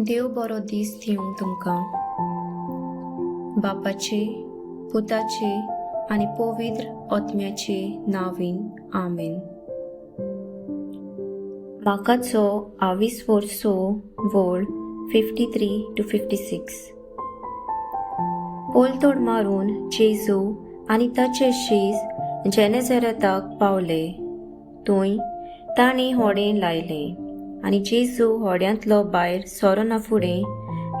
देव बरो दीस दिवं तुमकां. बापाचे, पुताचे आनी पवित्र आत्म्याचे नांवान, आमेन. मार्काचो आवीस वर्सो वळ 53 to 56. पोलतोड मारून जेजू आनी ताचे शीस जेनेझरेताक पावले. थंय तांणी होडें लायलें आनी जेजू होड्यांतलो भायर सरना फुडें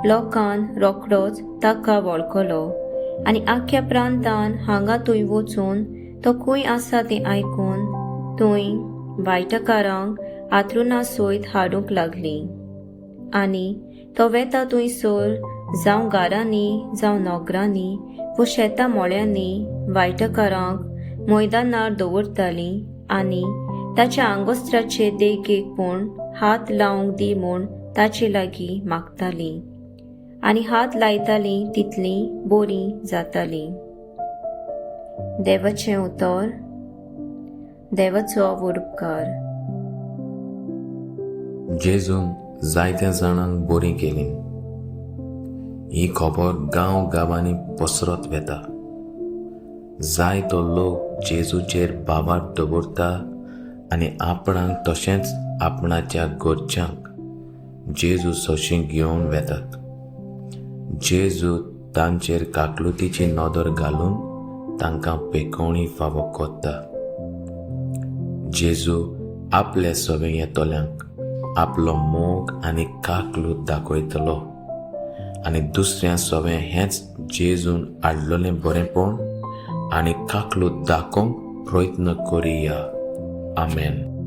लोकान रोखडोच ताका वळखलो आनी आख्ख्या प्रांतान हांगा थंय वचून तो खंय आसा तें आयकून थंय वायटकारांक आतरुणा सयत हाडूंक लागलीं. आनी तो वेता थंयसर, जावं घरांनी, जावं नगरांनी वो शेतां मळ्यांनी, वायटकारांक मैदानार दवरतालीं आनी ताच्या आंगोस्त्राचे देगेक पूण हात लावंक दी म्हूण ताचे लागीं मागतालीं आनी हात लायतालीं तितलीं बरीं जातालीं. देवाचें उतर. देवाचो उपकार. जेजून जायत्या जाणांक बरीं केलीं. ही खबर गांव गांवांनी पसरत वेता. जायतो लोक जेजूचेर भावार्थ दवरता आनी आपणाक तशेंच आपणाच्या घरच्यांक जेजू सरशीं घेवन वेतात. जेजू तांचेर काकलुतीची नदर घालून तांकां पेकोवणी फावो कोत्ता. जेजू आपल्या सवें येतल्यांक आपलो मोग आनी काकलूत दाखयतलो आनी दुसऱ्या सवें हेंच जेजून हाडलेलें बरेंपण आनी काकलूत दाखोवंक प्रयत्न करुया. आमेन.